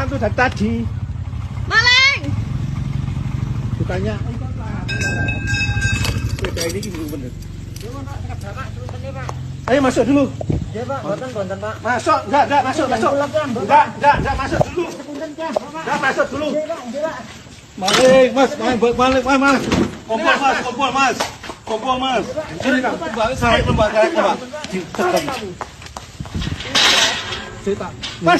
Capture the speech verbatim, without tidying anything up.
Itu dari tadi. Maling! Kutanya. Sepeda ini gini bener. Ayo masuk dulu. Iya, Pak. Banten, Banten, Pak. Masuk, enggak, enggak, masuk, masuk. Enggak, enggak, enggak, masuk dulu. Enggak, masuk dulu. Iya, Pak. Iya, Pak. Maling, Mas, maling, maling, maling, Mas. Kompol, Mas, kompol, Mas. Kompol, Mas. Sini, Kang. Tarik, Mas, tarik, Mas. Cerita. Mas,